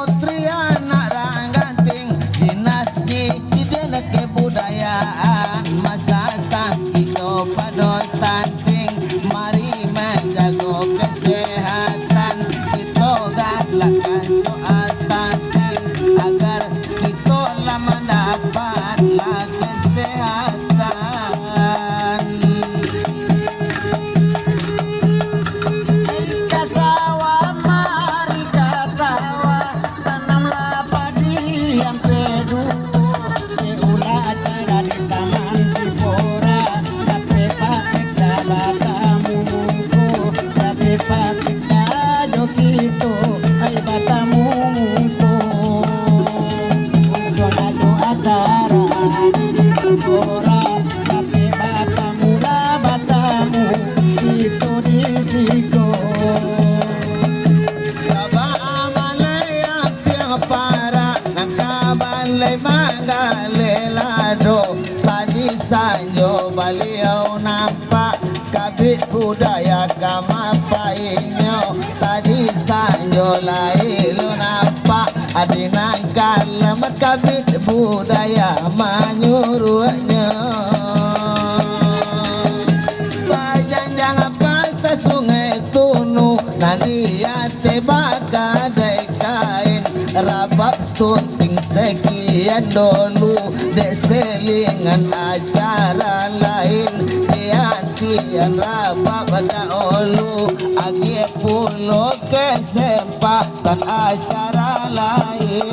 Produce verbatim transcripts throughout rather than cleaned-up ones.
Putri anak rang ganting, dinasti titian kebudayaan, masatan kito pado tanting, mari manjago kesehatan, kito galakkan soal tanting, agar kito lah mandapat lah kesehatan. Ka sawah, mari ka sawah, tanamlah padi ampek duo. Diulah acara di Taman Sipora, tapi patik dah batamu muko, tapi patik sajo kito, ai batamu muko. Untuang ado acara di Sipora, tapi batamu lah batamu, kito di siko. Sabab balai apiang parak, nan ka balai manggaleh lado. Tadi sanjo baliau nampak, Kabik budaya ka mapainyo. Tadi sanjo lai lu nampak, adi nan kalem Kabik budaya manyuruaknyo. Bajanjang pasa Sungai Tunu, nan di ateh bakadai kain, rabab stunting sakian dolu, dek selingan acara lain, di antian rabab dahulu, agiah pulo kesempatan acara lain.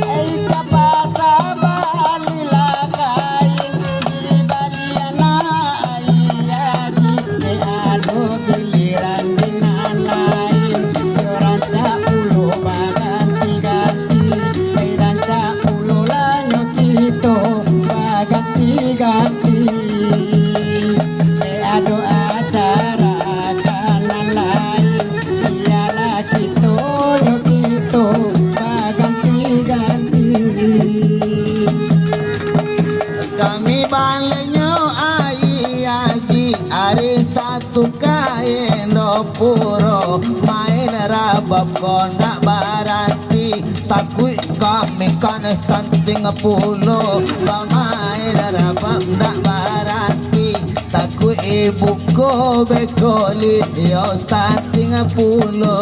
Ei, kapasa balilah kain, dibali anak ai aji, dek ado giliran di nan lain. Yo rancak pulo baganti-ganti, ei, rancak pulo lah nyo kito baganti-ganti. Dek ado acara ka nan lain, bialah kito yo kito baganti-ganti. Kami balenyo ai aji, ari Satu ka Indopuro, main rabab ko ndak baranti. Takuik kami kanai stunting pulo, bamain rabab ndak baranti. Takuik ibu ko beko liau stunting pulo.